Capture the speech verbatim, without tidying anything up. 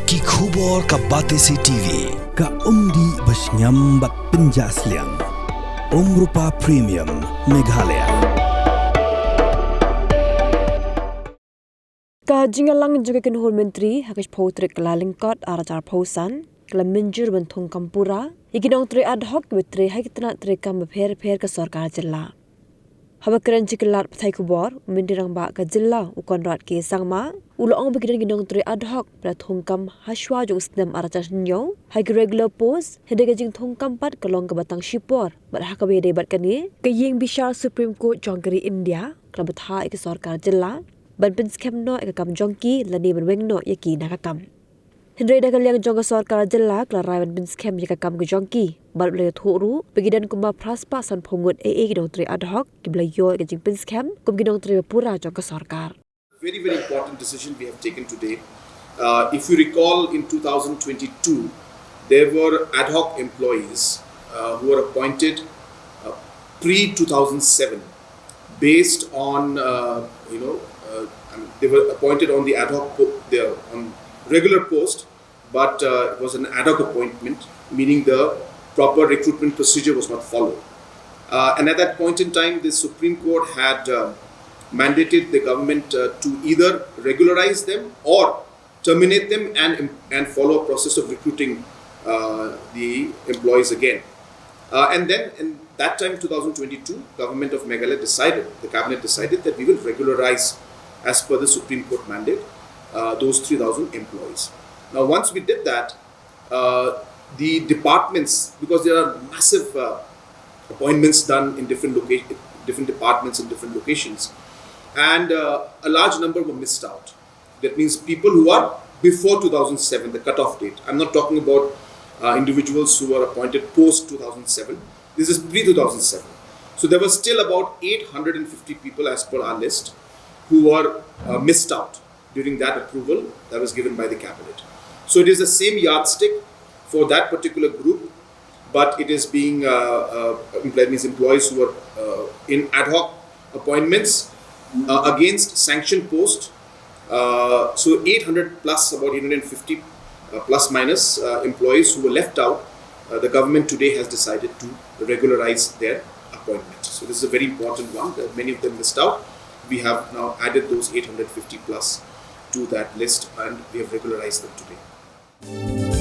Ki khubor ka Batesi T V. Ka umdih ba shngiam bad pynjah sliang. Umrupa Premium Meghalaya. Ka jingïalang jong ka kynhun myntri ha ka shiphew tarik Kyllalyngkot arhajar arphew san ka la mynjur ban thung kam pura ïa ki nongtrei ad hoc kiba trei ha ki tnat treikam bapher bapher ka sorkar jylla. Haba kren sha ki lad pathai khubor, u Myntri Rangbah ka jylla u Conrad K Sangma u la ong ba ki don ki nongtrei ad hoc ba la thung kam ha shuwa jong u snem arhajar hynñiew ha ki regular post, hynrei ka jingthung kam pat ka long kaba tang shipor bad ha kaba ïadei bad kane, ka ïing bishar Supreme Court jong ka ri India ka la bthah ïa ka sorkar jylla ban pynskhem noh ïa ka kam jong ki lane ban weng noh ïa ki na ka kam. Hynrei da ka liang jong ka sorkar jylla ka la rai ban pynskhem ïa ka kam ka jong ki bad u la ïathuh ruh ba ki don kumba phra spah sanphew ngut ei ei ki nongtrei ad hoc kiba la ïoh ïa ka jingpynskhem kum ki nongtrei ba pura jong ka sorkar. Very, very important decision we have taken today. Uh, if you recall, in two thousand twenty-two, there were ad hoc employees uh, who were appointed uh, pre two thousand seven, based on, uh, you know, uh, I mean, they were appointed on the ad hoc, po- they are on regular post, but uh, it was an ad hoc appointment, meaning the proper recruitment procedure was not followed. Uh, and at that point in time, the Supreme Court had uh, mandated the government uh, to either regularize them or terminate them and, and follow a process of recruiting uh, the employees again. Uh, and then in that time, two thousand twenty-two, government of Meghalaya decided, the cabinet decided that we will regularize, as per the Supreme Court mandate, uh, those three thousand employees. Now, once we did that, uh, the departments, because there are massive uh, appointments done in different loca- different departments in different locations, and uh, a large number were missed out. That means people who are before two thousand seven, the cutoff date. I'm not talking about uh, individuals who were appointed post two thousand seven. This is pre two thousand seven. So there were still about eight hundred fifty people as per our list who were uh, missed out during that approval that was given by the cabinet. So it is the same yardstick for that particular group, but it is being uh, uh, employ- means employees who are uh, in ad hoc appointments uh, against sanctioned post. Uh, so eight hundred plus, about eight hundred fifty uh, plus minus uh, employees who were left out. Uh, the government today has decided to regularize their appointment. So this is a very important one. There are many of them missed out. We have now added those eight hundred fifty plus to that list, and we have regularized them today.